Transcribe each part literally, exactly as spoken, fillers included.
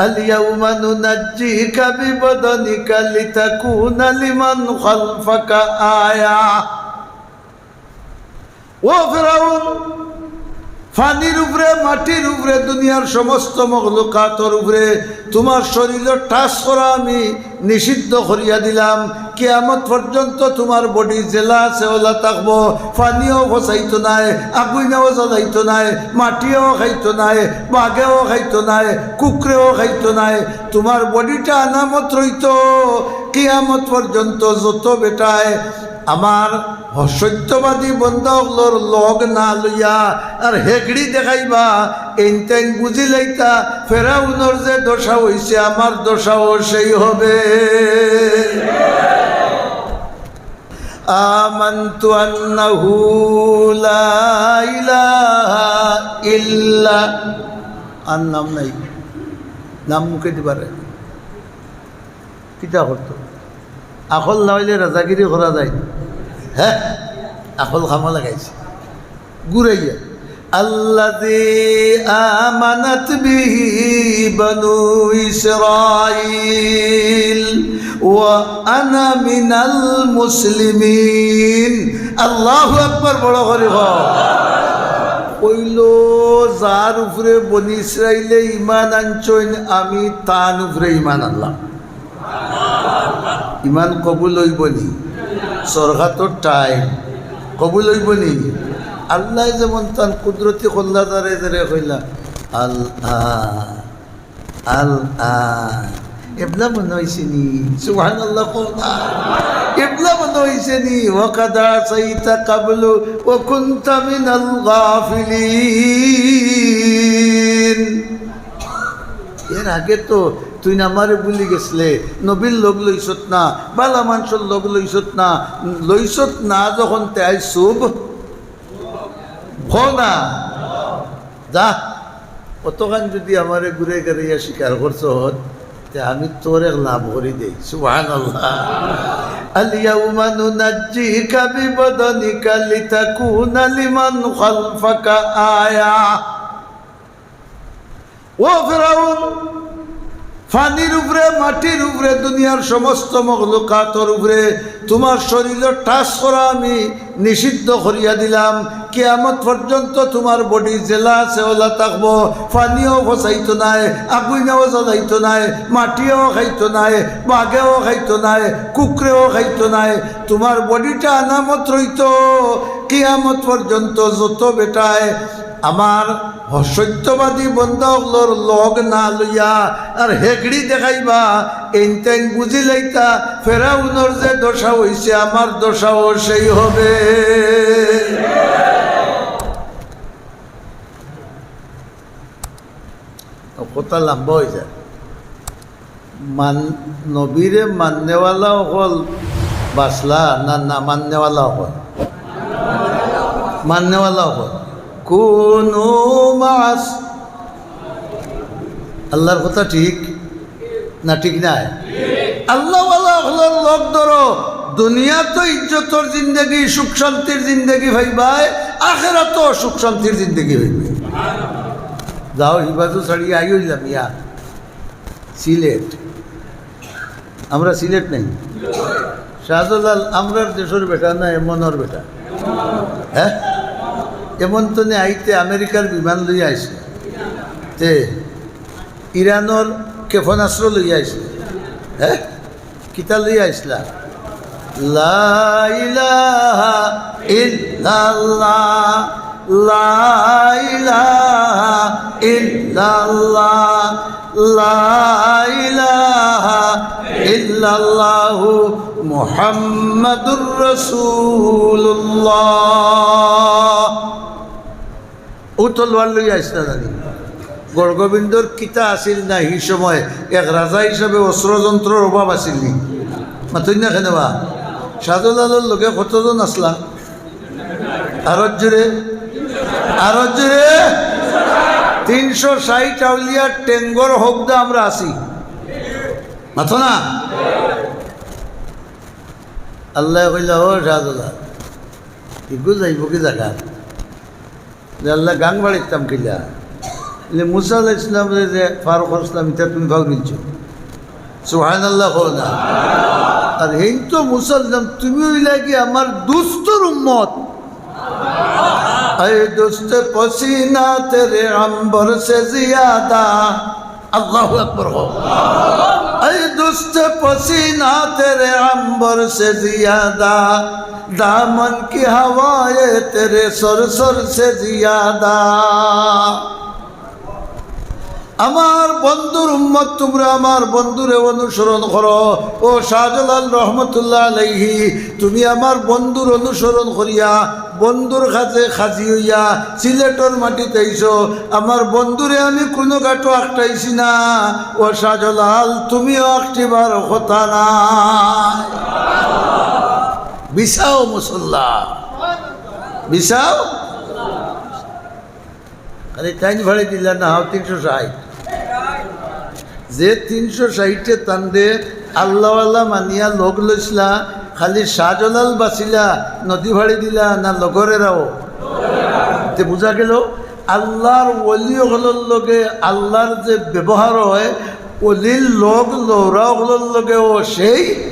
اليوم ننجيك ببدنك لتكون لمن خلفك آية। ও ফেরাউন, পানির উপরে, মাটির উপরে, দুনিয়ার সমস্ত মখলুকাতর উপরে তুমার শরীলর touch করা আমি নিষিদ্ধ করিয়া দিলাম। কিয়ামত পর্যন্ত তুমার body যেলা আছে অলা থাকবো। পানিও পচাইতো নায়, আগুইনেও জ্বালাইতো নায়, মাটিও খাইতো নায়, বাঘেও খাইতো নায়, কুকুরেও খাইতো নায়। তুমার bodyটা আনামত রইতো। কিয়ামত পর্যন্ত যত বেটায় আমার সত্যবাদী বন্দা অকলর লগ না লইয়া আর হেগড়ি দেখাইবা, এইন তাইন বুঝি লইতা, ফেরাউনর যে দশা অইছে, আমার দশাও সেই হবে। آمنت أنه لا إله إلا، আর নাম নাই, নাম মুখে দিবার নাই। কিতা করতো? আকল না অইলে রাজাগিরি করা যায়? হ্যাঁ, আকল কামো লাগাইছে। ঘুরাইয়া। الذي آمنت به بنو إسرائيل وأنا من المسلمين। আল্লাহু আকবার, বড় করি কও। কইলো, যার উপরে বনি ইসরাইলে ইমান আনছইন, আমি তান উপরে ইমান আনলাম। ইমান কবুল অইবো নি? সরকার তো টাইম কবুল অইবো নি? আল্লায় যেমন তান কুদরতি কল্লা তারে তারে কইলা, আল্লাহ, আল্লাহ, এবলা মনো অইছে নি? সুবহানাল্লাহ কও না। এবলা মনো অইছে নি? وقد عصيت قبل وكنت من الغافلين। এর আগে তো তুই না আমারে ভুলি গেছলে, নবীর লগ লইছত না, বালা মানষর লগ লইছত না, লইছত না যখন তে আই সুব খ না। যা, অতখান যদি আমারে ঘুরে ঘুরাইয়া স্বীকার করছত, তে আমি তোর এক লাভ করি দেই। সুবহানাল্লাহ। اليوم ننجيك ببدنك لتكون لمن خلفك آية। ও ফেরাউন, পানির উপরে, মাটির উপরে, দুনিয়ার সমস্ত মখলুকাতর উপরে তুমার শরীলর touch করা আমি নিষিদ্ধ করিয়া দিলাম। কিয়ামত পর্যন্ত তুমার body যেলা আছে অলা থাকবো। পানিও পচাইতো নায়, আগুইনেও জ্বালাইতো নায়, মাটিও খাইতো নায়, বাঘেও খাইতো নায়, কুকুরেও খাইতো নায়। তুমার bodyটা আনামত রইতো। কিয়ামত পর্যন্ত যত বেটায় আমার সত্যবাদী বন্দা অকলর লগ না লইয়া আর হেগড়ি দেখাইবা, এইন তাইন বুঝি লইতা, ফেরাউনর যে দশা অইছে, আমার দশাও সেই হবে। কথা লম্বা অই যায়। মান-, নবীরে মাননেওয়ালা অকল বাঁচলা না, না মাননেওয়ালা অকল? মাননেওয়ালা অকল। কুনু মাস-, আল্লাহর কথা ঠিক না ঠিক নায়? আল্লাহওয়ালা অকলর লগ ধরো, দুনিয়াত ইজ্জতর জিন্দেগি, সুখ শান্তির জিন্দেগি পাইবায়, আখেরাতও সুখ শান্তির জিন্দেগি পাইবায়। যাও, হিবাজু ছাড়িয়া আই অইলাম ইয়া। সিলেট। আমরা সিলেট নাই। শাহজালাল আমরার দেশর বেটা না এমনর বেটা? হ্যাঁ? এমন তো নে আইতে আমেরিকার বিমান লইয়া আইছে। তে ইরানর ক্ষেপণাস্ত্র লইয়া আইছে। হ্যাঁ? কিতা লইয়া আইছলা? লা ইলাহা ইল্লাল্লাহ, লা ইলাহা ইল্লাল্লাহ, লা ইলাহা ইল্লাল্লাহু মুহাম্মাদুর রাসূলুল্লাহ। ও তলোয়ার লইয়া আইছলা জানি। গৌরগোবিন্দর কিতা আছিল না হি সময়, এক রাজা হিসাবে অস্ত্রযন্ত্রর অভাব আছিল নি? মাতইন না কেনে বা? শাহজালালর লগে কতজন আছলা? আরো জোরে, আরো জোরে। তিনশো ষাইট আউলিয়ার টেঙ্গর হকদা আমরা আছি। মাতো না? আল্লায় কইলা, "ও শাহজালাল, ইগু যাইবো কি জাগাত?" যে আল্লাহ গাং বাড়িতাম কিলা? মুসা আলাইহিস সালামরে যে ফারুক ইসলাম, ইটা তুমি ফাউরিলছো। সুবহানাল্লাহ কও না। আর হেইন তো মুসা আলাইহিস সালাম, তুমি অইলা কি আমার দুস্তর উম্মত। اے دوست پسینہ تیرے عنبر سے زیادہ، আল্লাহু আকবার কও। اے دوست پسینہ تیرے عنبر سے زیادہ، دامن کی ہوائیں تیرے سر سر سے زیادہ۔ আমার বন্ধুর উম্মত, তুমরা আমার বন্ধুরে অনুসরণ করো। ও শাহজালাল রহমতুল্লাহ আলাইহি, তুমি আমার বন্ধুর অনুসরণ করিয়া, বন্ধুর কাছে কাজী অইয়া সিলেটর মাটিত আইছো। আমার বন্ধুরে আমি কুনু ঘাটো আটকাইছি না। ও শাহজালাল, তুমিও আটকিবার কথা না। বিছাও মুসল্লা, বিছাও। খালি টাইন ফাড়ি দিলা না, হাও তিনশো ষাইট। যে তিনশো ষাইটে তানরে আল্লাহওয়ালা মানিয়া লগ লইছলা, খালি শাহজালাল বাঁচিলা, নদী ফাড়ি দিলা না লগরেরাও। তে বুঝা গেল, আল্লাহর ওলি অকলর লগে আল্লাহর যে ব্যবহার অয়, ওলির লগ লওরা অকলর লগেও সেই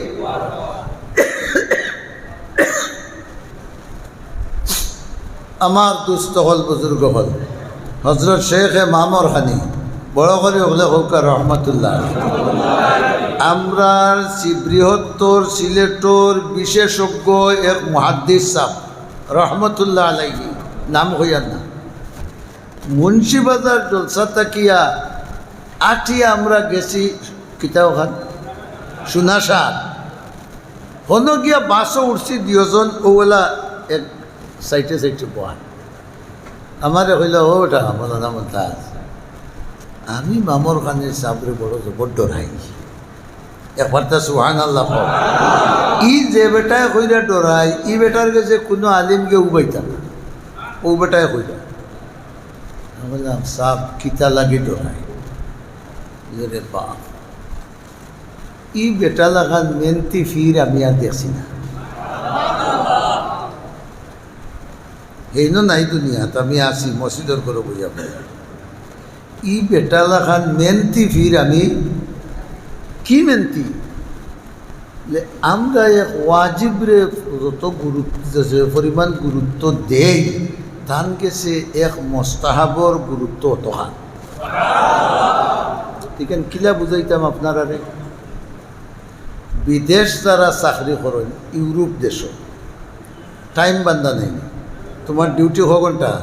আমার দুস্ত অকল, বুজুর্গ অকল, হজরত শেখে মামর খানি, বড় করি হকলে কউক্কা রহমতুল্লাহ। আমরার সি-, বৃহত্তর সিলেটর বিশেষজ্ঞ এক মুহাদ্দিস সাব রহমতুল্লাহ আলাইহি, নাম কইয়ার না, মুন্সিবাজার জলসা থাকিয়া আটিয়া আমরা গেছি কিতা অখান সুনাশার। হনো গিয়া বাসো উঠছি দুইজন, অউলা এক সাইডে সাইডে বওয়া। আমারে কইলা, "ও বেটা, মৌলানা মুমতাজ, আমি মামর খানির সাবরে বড় জবর ডরাই।" একবার তা সুবহানাল্লাহ কও। ই যে বেটায় কইরা ডরাই, ই বেটার গেছে কুনু আলিম গিয়া উবাইতা না। অউ বেটায় কইরা। আমি কইলাম, "সাব, কিতা লাগি ডরাই?" রে বাপ, ই বেটা লাখান মেন্তি ফির আমি আর দেখছি না। হেইনো নাই দুনিয়াত, আমি আছি মসজিদর ঘরো বইয়া বইয়া। ই বেটা লাখান মেন্তি ফির আমি, কি মেন্তি? লে, আমরা এক ওয়াজিবরে যত গুরুত্ব, যে পরিমাণ গুরুত্ব দেই, তান গেছে এক মোস্তাহাবর গুরুত্ব অতখান। ইখান কিলা বুঝাইতাম আপনারারে? বিদেশ যারা চাকরি করইন, ইউরোপ দেশো, টাইম বান্ধা নাই। তোমার ডিউটি ক ঘন্টা?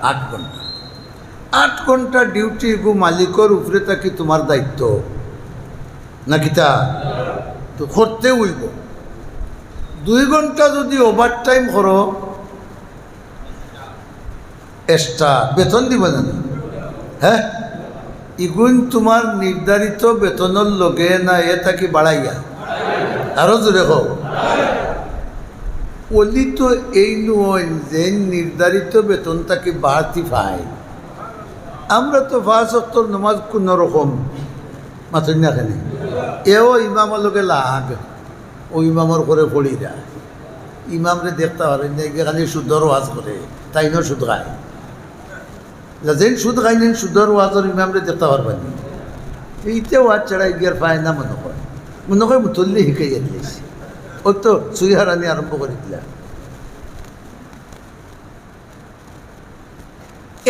আট ঘন্টা। আট ঘন্টা ডিউটি, এগু মালিকর উপরে থাকি তোমার দায়িত্ব। না কিতা? তো করতে অইবো। দুই ঘন্টা যদি ওভার টাইম করো, এক্সট্রা বেতন দিবা না নি? হ্যাঁ? ইগুন তোমার নির্ধারিত বেতনর লগে না, এ থাকি বাড়াইয়া? আরো জোরে কও। অলি তো এইন অইন যে নির্ধারিত বেতন থাকি বাড়তি পায়। আমরা তো পাঁচ ওয়াক্তর নামাজ কুনু রকম, মাতইন না কেনে? এও ইমামর লগে লাগ, অউ ইমামর ঘরে পড়িরা। ইমামরে দেখতা পারইন না, ইগিয়ে খালি সুদর ওয়াজ করে, তাইনও সুদ খায়। যেইন সুদ খাইন, এইন সুদর ওয়াজর ইমামরে দেখতা পারবা নি? ইতে ওয়াজ ছাড়া ইগিয়ার পায় না মনো কয়। মনো কয় মুতল্লি হিকাইয়া দিলাইছে। অউ তো ছুরি হারানি আরম্ভ করি দিলা।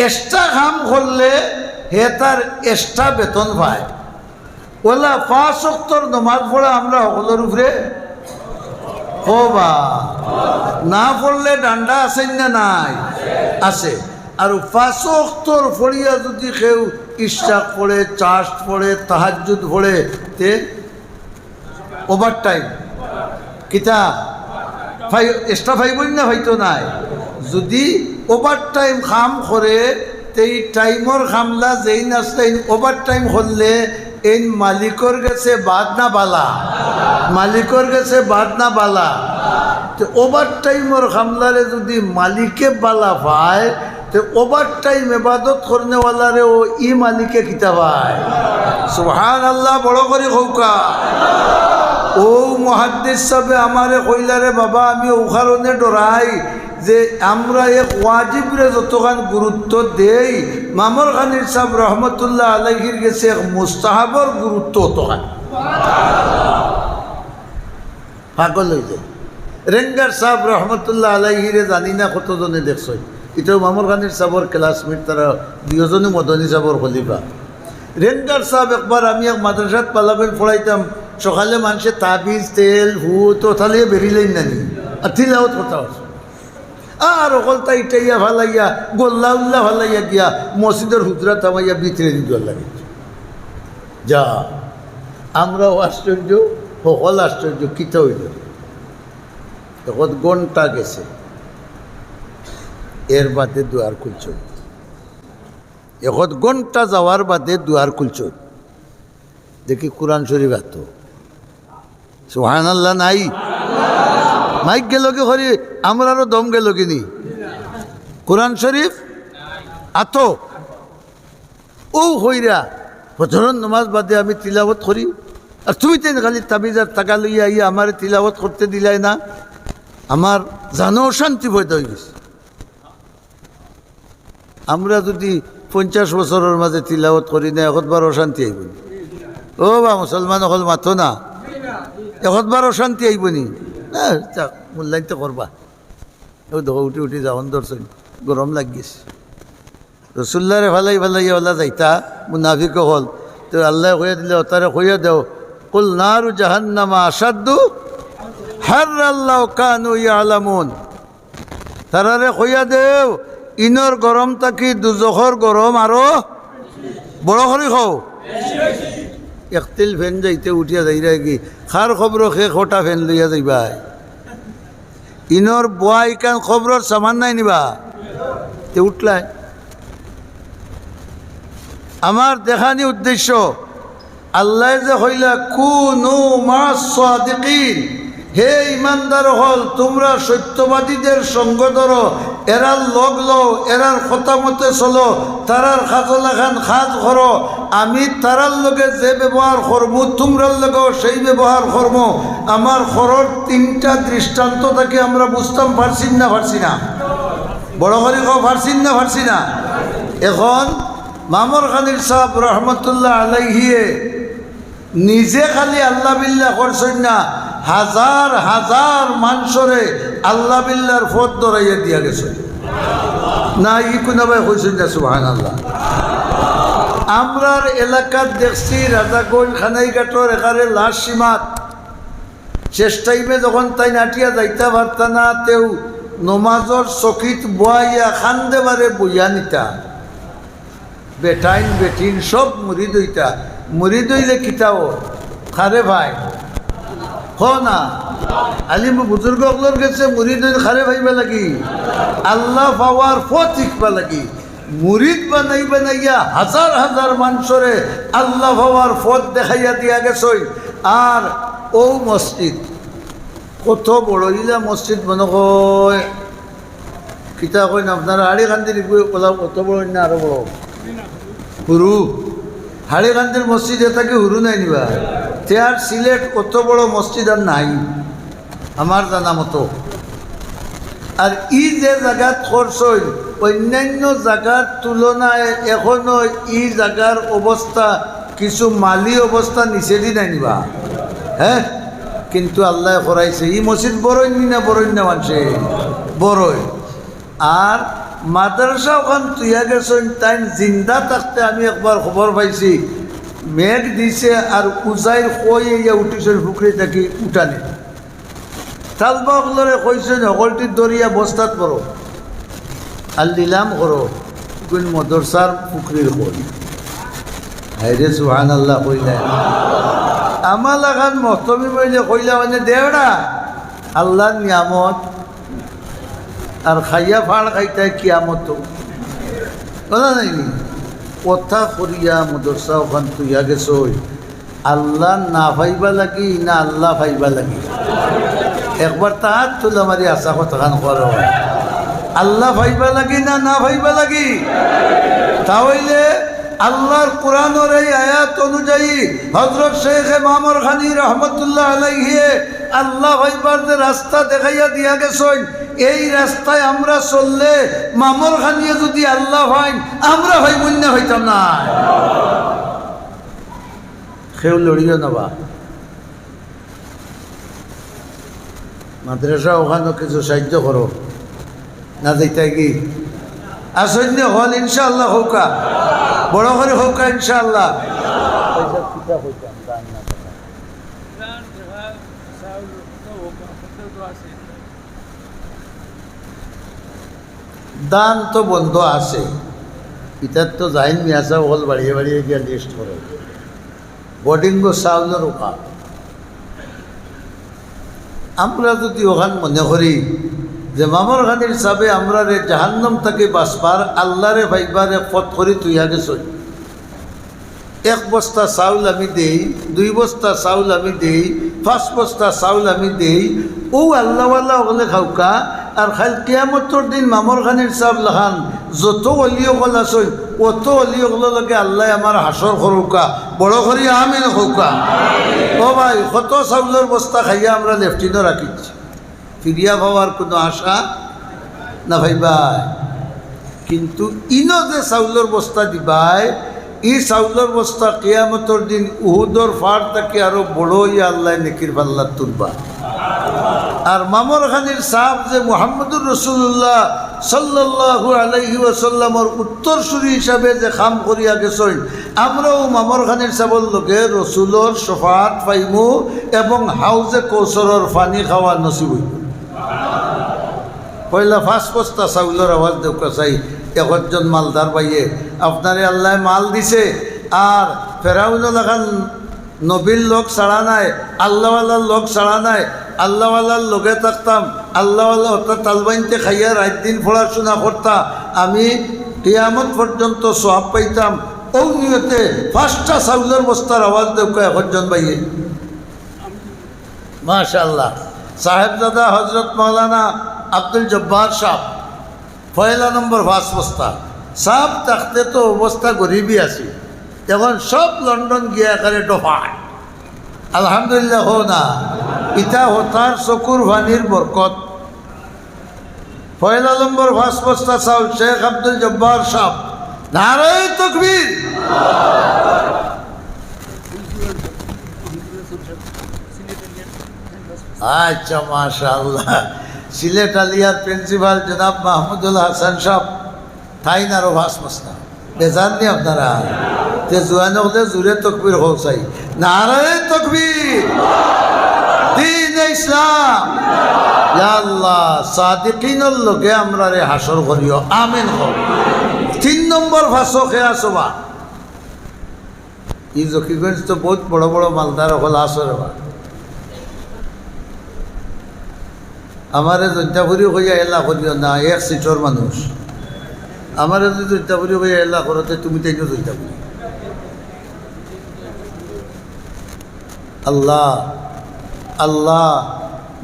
এক্সট্রা কাম করলে হে তার এক্সট্রা বেতন পায়। অলা পাঁচ ওয়াক্তর নমাজ পড়া আমরা হকলর উপরে, ও বা, না পড়লে ডান্ডা আছে না নাই? আছে। আর পাঁচ ওয়াক্তর পড়িয়া যদি কেউ ইশরাক পড়ে, চাশ পড়ে, তাহাজ্জুদ পড়ে, তে ওভার টাইম। কিতা? পাই-, এক্সট্রা পাইবো না, পাইতো নায়। যদি ওভার টাইম কাম করে, তে ই টাইমর কামলা যেইন আছে, এইন ওভার টাইম করলে এইন মালিকর গেছে বাদ না বালা? মালিকর গেছে বাদ না বালা? তে ওভার টাইমর কামলারে যদি মালিকে বালা পায়, তে ওভার টাইম ইবাদত করনেওয়ালারেও ই মালিকে কিতা পায়? সুবহানাল্লাহ, বড় করি কউক্কা। অউ মুহাদ্দিস সাবে আমারে কইলা, "রে বাবা, আমি অউ কারণে ডরাই যে আমরা এক ওয়াজিবরে যতখান গুরুত্ব দেই, মামর খানির সাহেব রহমতুল্লাহ আলাইহির গেছে এক মুস্তাহাবর গুরুত্ব অতখান। পাগল অই যায়। রেঙ্গার সাহেব রহমতুল্লাহ আলাইহিরে জানি না কতজনে দেখছইন, ইটাও মামর খানির সাহেবর ক্লাসমেট, তারা দুইজনই মদনী সাহেবর খলিফা। রেঙ্গার সাহেব একবার আমি এক মাদ্রাসাত পালাবেন পড়াইতাম, সকালে মানষে তাবিজ, তেল, ফুত, ওটা লইয়া বেরিলেন না নি, আর তিলাওত কথা আছে। আর অকলতা ইটাইয়া ফালাইয়া, গোল্লা উল্লা ফালাইয়া গিয়া মসজিদর হুজরা থামাইয়া ভিতরে দিতে লাগে। যা, আমরাও আশ্চর্য, হকল আশ্চর্য, কিতা অইল? এখন ঘন্টা গেছে, এর বাদে দুয়ার খুলছে। এখন ঘন্টা যাওয়ার বাদে দুয়ার খুলছে। দেখি কোরআন শরীফ আতো। সুবহানাল্লাহ নাই? মাইক গেল কি করি, আমরারও দম গেল কি নি? কোরআন শরীফ আতো। ও হইরা, ফজরর নমাজ বাদে আমি তিলাওয়াত করি, আর তুমি তেন খালি তাবিজ আর তাকা লইয়া আইয়া আমারে তিলাওয়াত করতে দিলাই না, আমার জানো অশান্তি পয়দা হয়ে গেছে। আমরা যদি পঞ্চাশ বছরর মাঝে তিলাওয়াত করি না, একতবার অশান্তি আইব নি? ও বা মুসলমান অকল মাতো না, একতবার অশান্তি আইব নি? না, যাক, মূল্যায়ন তো করবা। ও দেখো, উঠি উঠি যাওন ধরছইন, গরম লাগিয়েছে। রসুল্লারে ফালাই ফালাই ওলা যাইতা, মুনাফিক অকল। তো আল্লায় কইয়া দিলে, "ওতারে কইয়া দেও, কুল নারু জাহান্নামা আশাদ্দু হাররাল্লাহু কানু ইয়ালামুন।" তারারে কইয়া দেও, ইনর গরম থাকি দুজখর গরম আরো বড় করি কও। একতিল ফেন যাইতে উঠিয়া যাইরা কি, কার খবর কে কটা ফেন লইয়া যাইবায়? ইনর বুয়া ইখান খবরর সামান নাই নিবা? তে উঠলাই। আমার দেখানি উদ্দেশ্য, আল্লায় যে কইলা, "কুনু মা'আস সাদিকিন", হে ইমানদার অকল, তুমরা সত্যবাদীদের সঙ্গ ধরো, এরার লগ লও, এরার কথা মতে চলো, তারার কাজলাখান কাজ করো। আমি তারার লগে যে ব্যবহার করমু, তুমরার লগেও সেই ব্যবহার করমু। আমার করর তিনটা দৃষ্টান্ত থাকি আমরা বুঝতাম পারছি না, পারছি না? বড় করি কও, পারছি না, পারছি না? এখন মামর খানির সাহেব রহমতুল্লাহ আলাইহিয়ে নিজে খালি আল্লাহ বিল্লাহ করছইন না, হাজার হাজার মানষরে আল্লাহ বিল্লাহর পথ ধরাইয়া দিয়া গেছইন। না, ই কুনাবায় কইছইন না, সুবহানাল্লাহ। আমরার এলাকাত দেখছি রাজাগঞ্জ খানাইঘাটর এখানে লাশ সীমাত শেষ টাইমে যখন তাইন আটিয়া যাইতা পারতা না, তেউ নমাজর চকিত বওয়াইয়া কান্দে বারে বইয়া নিতা। বেটাইন বেটিন সব মুরিদ অইতা। মুরিদ অইলে কিতা অয়? কারে পায়? কও না। আলিম বুজুর্গ অকলর গেছে মুরিদ অইন কারে পাইবা লাগি? আল্লাহ পাওয়ার পথ শিখবা লাগি। মুরিদ বানাই বানাইয়া হাজার হাজার মানষরে আল্লাহ পাওয়ার পথ দেখাইয়া দিয়া গেছইন। আর অউ মসজিদ কত বড়, ইলা মসজিদ মনে কয়, কিতা কইন আপনারা, হাড়িকান্দির ইগু ওলা কত বড় না আরো বড়? হুরু। হাড়িকান্দির মসজিদ এ থাকি হুরু নায় নিবা? তে আর সিলেট অত বড় মসজিদ আর নাই, আমার জানা মতো। আর ই যে জাগাত করছইন, অন্যান্য জাগার তুলনায় এখনো ই জাগার অবস্থা কিছু মালি অবস্থা নিচেদি নায় নিবা? হে, কিন্তু আল্লায় করাইছে। ই মসজিদ বড়ইন নি না বড়ইন না মানষে? বড়ইন। আর মাদ্রাসা অখান থুইয়া গেছইন, তাইন জিন্দা থাকতে আমি একবার খবর পাইছি, মেঘ দিছে আর উজাইর কই ইয়া উঠিছইন ফুকরি থাকি উঠানে। তালবা অকলরে কইছইন, হকলটি ধরিয়া বস্তাত ভরো আর লিলাম করো, কুন মদরসার ফুকরির কই। হায়রে সুবহানাল্লাহ কইলা। আমার লাখান মহতমি বইলে কইলা মানে দেওড়া, আল্লাহর নিয়ামত, আর খাইয়া ফাড় খাইতায় কিয়ামত। কথা নাই নি? কথা করিয়া মদরসা অখান থুইয়া গেছইন, আল্লাহ না পাইবা লাগি না আল্লাহ পাইবা লাগি? একবার তে আত তুলা মারি হাছা কথাখান কও। আল্লাহ পাইবা লাগি না না পাইবা লাগি? তা অইলে আল্লাহর কোরআনর এই আয়াত অনুযায়ী হযরত শেখে মামর খানি রহমতুল্লাহ আলাইহিয়ে আল্লাহ পাইবার যে রাস্তা দেখাইয়া দিয়া গেছইন, এই রাস্তায় আমরা চললে মামর খানিয়ে যদি আল্লাহ পাইন, আমরা পাইমু না, পাইতাম না। কেউ লড়িও না বা। মাদ্রাসা অখানো কিছু সাহায্য করো না, যাইতায় কি? আসইন নি হকল ইনশাআল্লাহ কউক্কা, বড় করি কউক্কা ইনশাআল্লাহ। ধান তো বন্ধ আছে, ইতার তো যাইন মিয়া সাব অকল বাড়িয়ে বাড়িয়ে গিয়া লিস্ট করো। বডিঙ্গো চাউলর অভাব। আমরা যদি অখান মনে করি যে মামর খানির সাবে আমরারে জাহান্নাম থাকি বাঁচবার, আল্লাহরে পাইবার এক পথ করি থইয়া গেছইন, এক বস্তা চাউল আমি দেই, দুই বস্তা চাউল আমি দেই, পাঁচ বস্তা চাউল আমি দেই, অউ আল্লাহওয়ালা অকলে খাউক্কা, আর কাইল কিয়ামতর দিন মামর খানির সাব লাখান যত অলি অকল আছইন, অত অলি অকলর লগে আল্লায় আমার হাশর করউক্কা, বড় করি আমিন কউক্কা। ও ভাই, কত চাউলর বস্তা খাইয়া আমরা লেফটিনো রাখিছি। ফিরিয়া পাওয়ার কুনু আশা না পাইবায়। কিন্তু ইনো যে চাউলর বস্তা দিবায়, ই চাউলর বস্তা কিয়ামতর দিন উহুদর পাহাড় থাকি আরো বড় অইয়া আল্লায় নেকির পাল্লাত তুলবা। আর মামর খানির সাব যে মুহাম্মদুর রাসূলুল্লাহ সাল্লাল্লাহু আলাইহি ওয়াসাল্লামর উত্তরসূরি হিসাবে যে কাম করিয়া গেছইন, আমরাও মামর খানির সাবর লগে রসুলর শফাআত পাইমু এবং হাউজে কৌসরর পানি খাওয়া নসিব অইবো। পয়লা পাঁচ বস্তা চাউলর আওয়াজ দেউক্কা চাই, একজন মালদার ভাইয়ে, আপনারে আল্লায় মাল দিছে, আর ফেরাউন লাখান নবীর লগ ছাড়া নাই, আল্লাহওয়ালার লগ ছাড়া নাই, আল্লাহওয়ালার লগে থাকতাম, আল্লাহওয়ালা অর্থাৎ তালবাইনতে খাইয়া রাইত দিন পড়াশোনা করতা, আমি কিয়ামত পর্যন্ত সওয়াব পাইতাম। অউ নিয়তে পাঁচটা চাউলর বস্তার আওয়াজ দেউক্কা একজন ভাইয়ে। মাশাআল্লাহ। সাহেবজাদা হযরত মাওলানা আব্দুল জব্বার সাব, পয়লা নম্বর পাঁচ বস্তা। সাব থাকতে তো অবস্থা গরিবই আছিল, এখন সব লন্ডন গিয়া একেবারে ডফায়। আলহামদুলিল্লাহ কও না, ইতা হতার চকুর পানির বরকত। পয়লা নম্বর পাঁচ বস্তা চাউল শেখ আব্দুল জব্বার সাব। নারায়ে তকবীর। আচ্ছা, মাশাআল্লাহ। সিলেট আলিয়ার প্রিন্সিপাল জনাব মাহমুদুল হাসান সাব, তাইন আরো পাঁচ বস্তা। বেজার নি আপনারা? তে জুয়ান অকলে জুরে তকবীর কও চাই। নারায়ে তকবীর। দ্বীনে ইসলাম। ইয়া আল্লাহ, সাদিকিনর লগে আমরারে হাশর করিও। আমিন কও। তিন নম্বর পাঁচো কে আছো বা? ই জকিগঞ্জ তো বউত বড় বড় মালদার অকল আছো রে বা। আমারে জৈন্তাপুরি কইয়া এলা করিও না, এক সিটর মানুষ। আমারে যদি জৈন্তাপুরি কইয়া এলা করো, তে তুমি তাইনও জৈন্তাপুরি। আল্লাহ, আল্লাহ,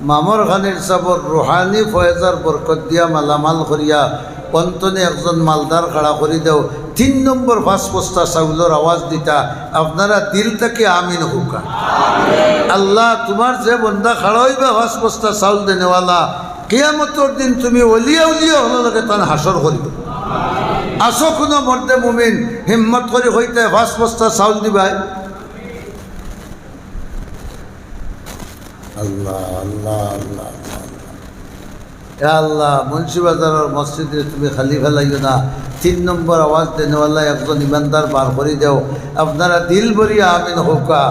মামর খানির সাবর রুহানি ফয়েজর বরকত দিয়া মালামাল করিয়া অন্তনে একজন মালদার খাড়া করি দেও। তিন নম্বর পাঁচ বস্তা চাউলর আওয়াজ দিতা, আপনারা দিল থাকি আমিন কউক্কা। আল্লাহ, তুমার যে বন্দা খাড়া অইবা পাঁচ বস্তা চাউল দেনেওয়ালা, কিয়ামতর দিন তুমি অলিয়া উলিয়া অকলর লগে তান হাশর করিও। আছো কুনু মর্দে মুমিন হিম্মত করি কইতায় পাঁচ বস্তা চাউল দিবায়? আল্লাহ, আল্লাহ, আল্লাহ, আল্লাহ। ইয়া আল্লাহ, মুন্সিবাজারর মসজিদরে তুমি খালি ফালাইও না। তিন নম্বর আওয়াজ দেনেওয়ালা একজন ইমানদার বার করি দেও। আপনারা দিল ভরিয়া আমিন কউক্কা।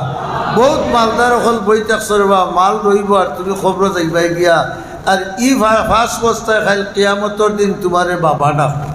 বউত মালদার অকল বই থাকছো রে বা, মাল রইবো আর তুমি কবরো যাইবায় গিয়া। আর ই পা-, পাঁচ বস্তায় কাইল কিয়ামতর দিন তুমারে বাবা ডাকবো।